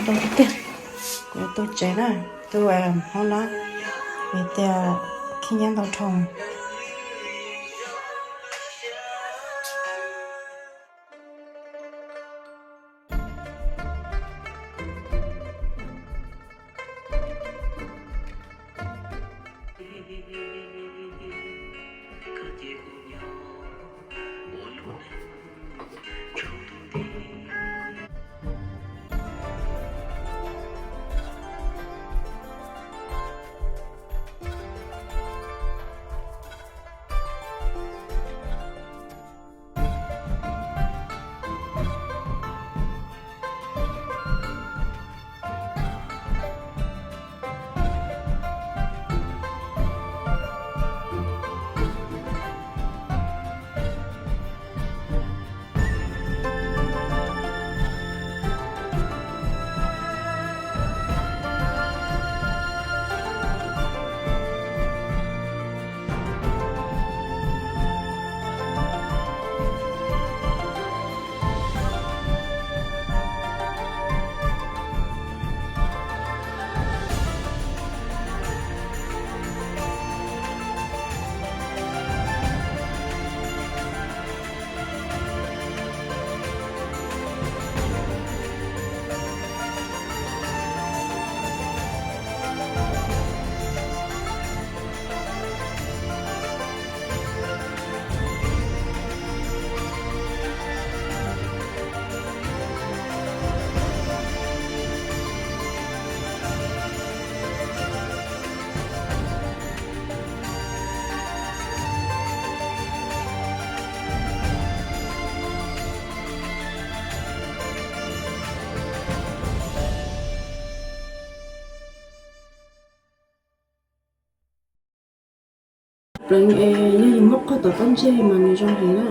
Tiag, kuv yuav tu tsev na, tu hauv no, vim tias khib nyiab ntau dhau. Pleev es yog yus muab qog tom toj ntseg mas nws zoo heev na.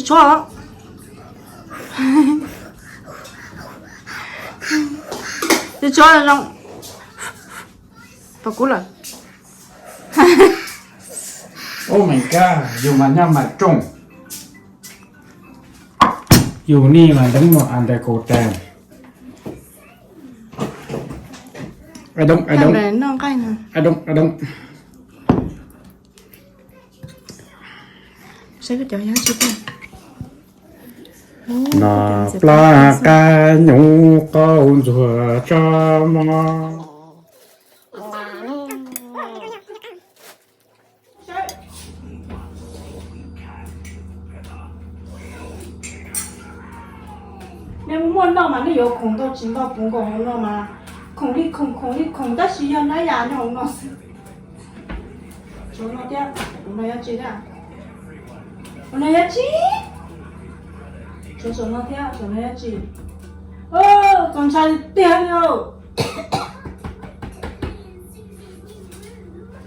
Tshuab, tshuab zoo. Pom kub lawm. Oh my god, yus mas nyob mas rooj. Yus ni mas ntev no under cold. I don't, I don't. I don't, I don't. Saib koj cov yog tsi tiag. Noj plab qab nyuj qaub ntxuag tso mov. Nej muaj noj mas nej yuav khoom ntau tsis ntau puv nkaus hauv no mas khoom li khoom, khoom li khoom, tab sis yog nab yam nyob hauv no xwb. Tshuav no thiab, ua no yog tsi thiab? Ua no yog tsi? Tshuav saum no thiab, saum no yog tsi? Txaus ntshai tiag li.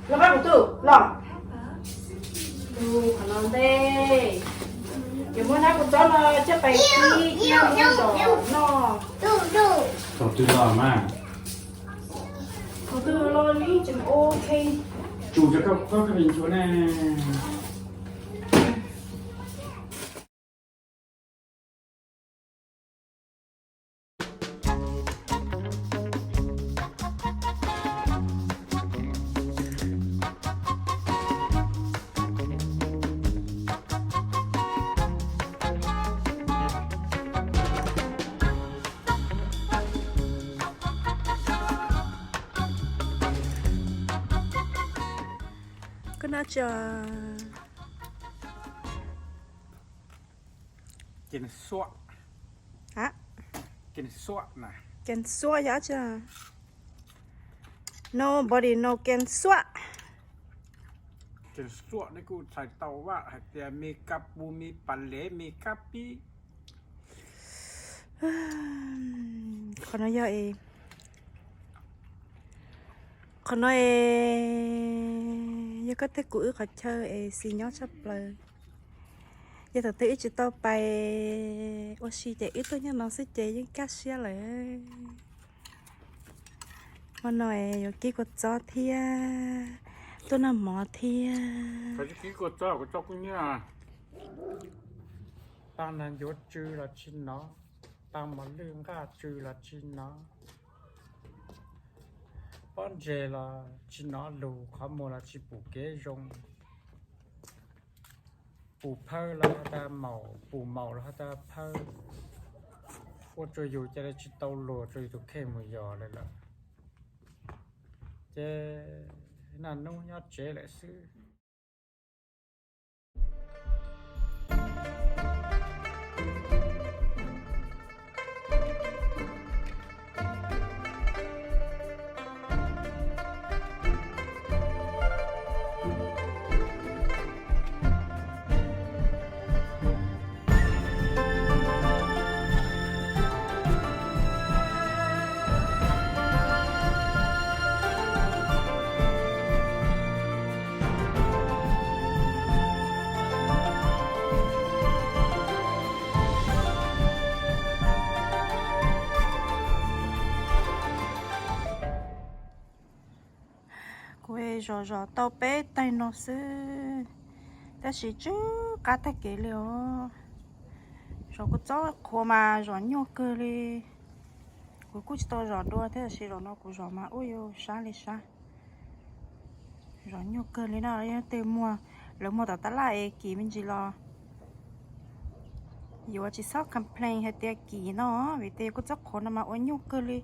Los pab kuv tus los. Tus qhov no ntej. Yuav muab nab kuv tsob no coj pais kib thiab muab zom noj. Thaum twg los mas? Thaum twg los li tseem ok. Tsum rau koj, koj, koj li ntsuav ne. Koj noj tsi? Kev xuam. Kev xuam na. Kev xuam yog tsi? Nobody know kev xuam. Kev xuam nej kuj txhais tau vaj hais tias me kab pub, me pas lev, me kab pib. Qhov no yog, qhov no es yog koj thiab kuv wb qhov chaw es xis nyob tshaj plaws. Yog thaum twg wb tsis tau pais ua si ces wb tuaj nyob no xwb ces yeej kaj siab lawm. Hmo no es yuav kib kua txob thiab tuaj noj mov thiab. Kib kua txob, kua txob kub hnyiab. Tag nas ncuav tsw los tsis nov, tag mos lwj nqaj tsw los tsis nov, pob ntseg los tsis nov lus, qhov muag los tsis pum kev zoo. Pum phawj los has tas maum, pum maum los has tas phawj. Ua rua yus ca le tsis tau luag rua yus tus kheej mus yos lawm lawm. Ces naj nub nyob tsev lawm xwb. Kuv zom zom tau peb taig no xwb, tab sis tsw qab tag kev li os. Zom kua txob qhuav mas zom nyuaj kawg li. Kuv kuj tsis tau zom dua thiab, tab sis zaum no kuv zom mas ua yus sab li sab. Zom nyuaj kawg li no, yog tej muag, lawv muag tom tab laj es kim me ntsis los yuav tsis txhob complain hais tias kim no, vim tias kua txob qhuav no mas ua nyuaj kawg li.